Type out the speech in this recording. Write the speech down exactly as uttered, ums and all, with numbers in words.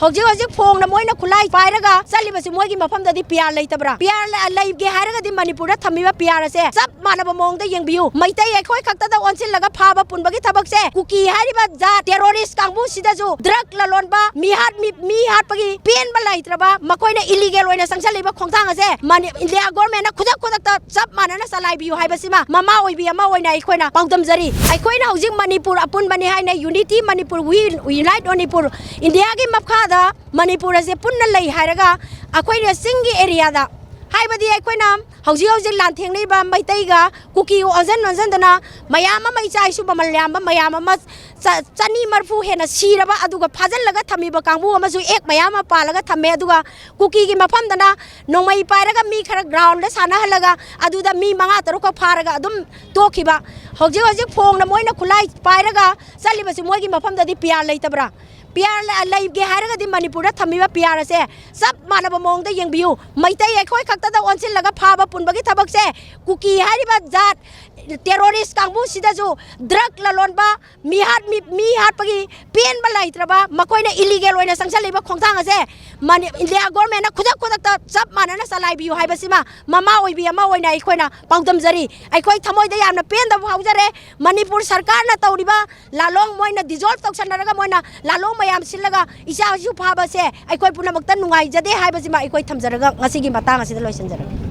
ꯍꯧꯖꯤꯛ ꯍꯧꯖꯤꯛ ꯐꯣꯡꯅ ꯃꯣꯏꯅ ꯈꯨꯠꯂꯥꯏ ꯄꯥꯏꯔꯒ ꯆꯠꯂꯤꯕꯁꯤ ꯃꯣꯏꯒꯤ ꯃꯐꯝꯗꯗꯤ ꯄꯤꯌꯥꯔ ꯂꯩꯇꯕ꯭ꯔꯥ? ꯄꯤꯌꯥꯔ ꯂ-, ꯂꯩꯒꯦ ꯍꯥꯏꯔꯒꯗꯤ ꯃꯅꯤꯄꯨꯔꯗ ꯊꯝꯃꯤꯕ ꯄꯤꯌꯥꯔ ꯑꯁꯦ ꯆꯞ ꯃꯥꯟꯅꯕ ꯃꯑꯣꯡꯗ ꯌꯦꯡꯕꯤꯌꯨ꯫ ꯃꯩꯇꯩ ꯑꯩꯈꯣꯏ ꯈꯛꯇꯗ ꯑꯣꯟꯁꯤꯜꯂꯒ ꯐꯥꯕ ꯄꯨꯟꯕꯒꯤ ꯊꯕꯛꯁꯦ ꯀꯨꯀꯤ ꯍꯥꯏꯔꯤꯕ ꯖꯥꯠ ꯇꯦꯔꯣꯔꯤꯁ ꯀꯥꯡꯕꯨꯁꯤꯗꯁꯨ ꯗ꯭ꯔꯒ ꯂꯂꯣꯟꯕ, ꯃꯤ ꯍꯥꯠ-, ꯃꯤ, ꯃꯤ ꯍꯥꯠꯄꯒꯤ ꯄꯦꯟꯕ ꯂꯩꯇ꯭ꯔꯕ, ꯃꯈꯣꯏꯅ ꯏꯂꯤꯒꯦꯜ ꯑꯣꯏꯅ ꯆꯪꯁꯤꯜꯂꯤꯕ ꯈꯣꯡꯊꯥꯡ ꯑꯁꯦ ꯃꯅꯤ-, ꯏꯟꯗꯤꯌꯥ ꯒꯣꯔꯃꯦꯟꯅ ꯈꯨꯗꯛ ꯈꯨꯗꯛꯇ ꯆꯞ ꯃꯥꯟꯅꯅ ꯆꯂꯥꯏꯕꯤꯌꯨ ꯍꯥꯏꯕꯁꯤꯃ ꯃꯃꯥ ꯑꯣꯏꯕꯤ ꯑꯃ ꯑꯣꯏꯅ ꯑꯩꯈꯣꯏꯅ ꯄꯥꯎꯗꯝꯖꯔꯤ꯫ ꯑꯩꯈꯣꯏꯅ ꯍꯧꯖꯤꯛ ꯃꯅꯤꯄꯨꯔ ꯑꯄꯨꯟꯕꯅꯤ ꯍꯥꯏꯅ, unity Manipur, we unite Manipur, ꯏꯟꯗꯤꯌꯥꯒꯤ ꯃꯈꯥꯗ ꯃꯅꯤꯄꯨꯔ ꯑꯁꯦ ꯄꯨꯟꯅ ꯂꯩ ꯍꯥꯏꯔꯒ ꯑꯩꯈꯣꯏꯅ ꯆꯤꯡꯒꯤ ꯑꯦꯔꯤꯌꯥꯗ, ꯍꯥꯏꯕꯗꯤ ꯑꯩꯈꯣꯏꯅ ꯍꯧꯖꯤꯛ ꯍꯧꯖꯤꯛ ꯂꯥꯟꯊꯦꯡꯅꯔꯤꯕ ꯃꯩꯇꯩꯒ ꯀꯨꯀꯤ ꯑꯣꯟꯁꯤꯟ ꯑꯣꯟꯁꯤꯟꯗꯅ ꯃꯌꯥꯝ ꯑꯃ ꯏꯆꯥ ꯏꯁꯨ ꯃꯃꯜ ꯌꯥꯝꯕ ꯃꯌꯥꯝ ꯑꯃ ꯆ-, ꯆꯅꯤ ꯃꯔꯤꯐꯨ ꯍꯦꯟꯅ ꯁꯤꯔꯕ, ꯑꯗꯨꯒ ꯐꯥꯖꯤꯜꯂꯒ ꯊꯝꯃꯤꯕ ꯀꯥꯡꯕꯨ ꯑꯃꯁꯨ ꯑꯦꯛ ꯃꯌꯥꯝ ꯑꯃ ꯄꯥꯜꯂꯒ ꯊꯝꯃꯦ꯫ ꯑꯗꯨꯒ ꯀꯨꯀꯤꯒꯤ ꯃꯐꯝꯗꯅ ꯅꯣꯡꯃꯩ ꯄꯥꯏꯔꯒ ꯃꯤ ꯈꯔ ꯒ꯭ꯔꯥꯎꯟꯗ ꯁꯥꯟꯅꯍꯜꯂꯒ ꯑꯗꯨꯗ ꯃꯤ ꯃꯉꯥ ꯇꯔꯨꯛꯈꯛ ꯐꯥꯔꯒ ꯑꯗꯨꯝ ꯇꯣꯛꯈꯤꯕ꯫ ꯍꯧꯖꯤꯛ ꯍꯧꯖꯤꯛ ꯐꯣꯡꯅ ꯃꯣꯏꯅ ꯈꯨꯠꯂꯥꯏ ꯄꯥꯏꯔꯒ ꯆꯠꯂꯤꯕꯁꯤ ꯃꯣꯏꯒꯤ ꯃꯐꯝꯗꯗꯤ ꯄꯤꯌꯥꯔ ꯂꯩꯇꯕ꯭ꯔꯥ? ꯄꯤꯌꯥꯔ ꯂ-, ꯂꯩꯒꯦ ꯍꯥꯏꯔꯒꯗꯤ ꯃꯅꯤꯄꯨꯔꯗ ꯊꯝꯃꯤꯕ ꯄꯤꯌꯥꯔ ꯑꯁꯦ ꯆꯞ ꯃꯥꯟꯅꯕ ꯃꯑꯣꯡꯗ ꯌꯦꯡꯕꯤꯌꯨ꯫ ꯃꯩꯇꯩ ꯑꯩꯈꯣꯏ ꯈꯛꯇꯗ ꯑꯣꯟꯁꯤꯜꯂꯒ ꯐꯥꯕ ꯄꯨꯟꯕꯒꯤ ꯊꯕꯛꯁꯦ ꯀꯨꯀꯤ ꯍꯥꯏꯔꯤꯕ ꯖꯥꯠ ꯇꯦꯔꯣꯔꯤꯁ ꯀꯥꯡꯕꯨꯁꯤꯗꯁꯨ ꯗ꯭ꯔꯒ ꯂꯂꯣꯟꯕ, ꯃꯤ ꯍꯥꯠ-, ꯃꯤ, ꯃꯤ ꯍꯥꯠꯄꯒꯤ ꯄꯦꯟꯕ ꯂꯩꯇ꯭ꯔꯕ, ꯃꯈꯣꯏꯅ ꯏꯂꯤꯒꯦꯜ ꯑꯣꯏꯅ ꯆꯪꯁꯤꯜꯂꯤꯕ ꯈꯣꯡꯊꯥꯡ ꯑꯁꯦ ꯃꯅꯤ-, ꯏꯟꯗꯤꯌꯥ ꯒꯣꯔꯃꯦꯟꯅ ꯈꯨꯗꯛ ꯈꯨꯗꯛꯇ ꯆꯞ ꯃꯥꯟꯅꯅ ꯆꯂꯥꯏꯕꯤꯌꯨ ꯍꯥꯏꯕꯁꯤꯃ ꯃꯃꯥ ꯑꯣꯏꯕꯤ ꯑꯃ ꯑꯣꯏꯅ ꯑꯩꯈꯣꯏꯅ ꯄꯥꯎꯗꯝꯖꯔꯤ꯫ ꯑꯩꯈꯣꯏ ꯊꯃꯣꯏꯗ ꯌꯥꯝꯅ ꯄꯦꯟꯗꯕ ꯐꯥꯎꯖꯔꯦ꯫ ꯃꯅꯤꯄꯨꯔ ꯁꯔꯀꯥꯔꯅ ꯇꯧꯔꯤꯕ ꯂꯥꯂꯣꯡ ꯃꯣꯏꯅ ꯗꯤꯖꯣꯜꯕ ꯇꯧꯁꯟꯅꯔꯒ ꯃꯣꯏꯅ ꯂꯥꯂꯣꯡ ꯃꯌꯥꯝ ꯁꯤꯜꯂꯒ ꯏꯆꯥ ꯏꯁꯨ ꯐꯥꯕꯁꯦ ꯑꯩꯈꯣꯏ ꯄꯨꯝꯅꯃꯛꯇ ꯅꯨꯡꯉꯥꯏꯖꯗꯦ ꯍꯥꯏꯕꯁꯤꯃ ꯑꯩꯈꯣꯏ ꯊꯝꯖꯔꯒ ꯉꯁꯤꯒꯤ ꯃꯇꯥꯡ ꯑꯁꯤꯗ ꯂꯣꯏꯁꯤꯟꯖꯔꯒꯦ꯫